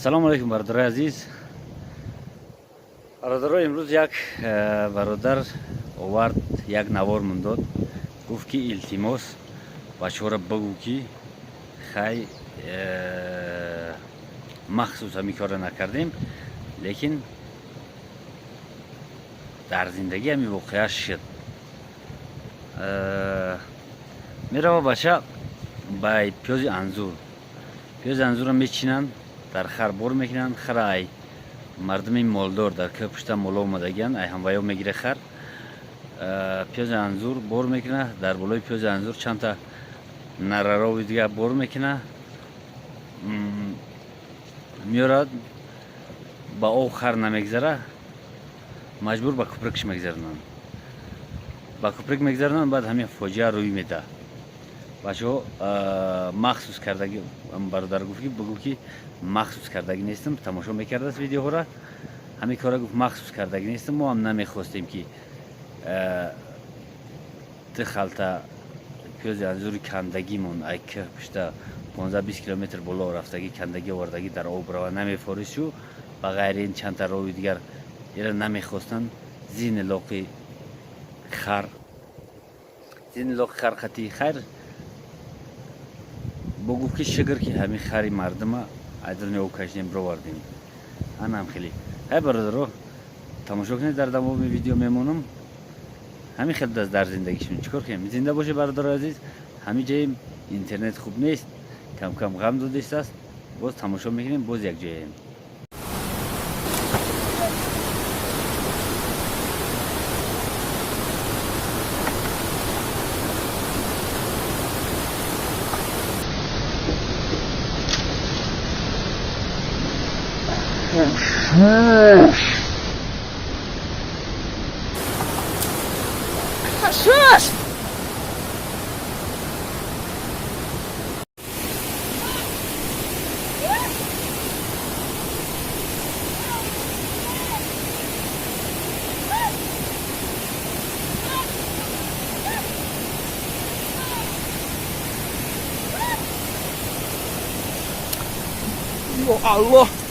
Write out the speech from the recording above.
Салому алейкум, бародарои азиз. Бародаро, имрӯз як бародар овард, як навор мундод, гуфт ки илтимос, бачаҳоро бигӯ ки хай, махсус ҳамин корро накардем, лекин дар зиндагӣ ҳамин воқеа шуд. Мерава бача ба пиёзи анзур, пиёзи анзурро мечинанд, дар хар бор мекунанд. Хара ай мардуми молдор, дар кӯҳ пушта моло омадагианд, ай ҳамваё мегира хар. Пиёзи анзур бор мекуна, дар болои пиёзи анзур чандта нарарови дигар бор мекуна, меорад. Ба об хар намегзара, маҷбур ба кӯприкш мегзаронанд, ба кӯприк мегзаронанд. Баъд ҳамин фоҷиа рӯй медиҳад. Бачаҳо, махсус кардаги, бародар гуфт ки бигӯ ки махсус кардагӣ нестам. Тамошо мекардааст видеоҳоро, ҳамин кора гуфт, махсус кардагӣ нестам. Мо ҳам намехостем ки ду халта пиёзи анзури кандагимон ай кӯҳ пушта 15-20 километр боло рафтагӣ, кандагӣ овардагӣ, дар об рава, намефоришу. Ба ғайри ин чандта рови дигар ира намехостанд. Зини лоқи хар, зини лоқи хар қати хайр бо гуфт ки шукр ки ҳамин хари мардума айдрони об кашидем, бировардем. Анам хеле ҳай, бародаро, тамошо кунед, дар давоми видео мемонам. Ҳамин хел даст дар зиндагишон, чӣ кор кунем? Зинда боше, бародаро азиз. Ҳамин ҷоем интернет хуб нест, кам кам ғам додистааст. Боз тамошо мекунем, боз якҷояем. Шуш! Шуш! Ё Аллоҳ!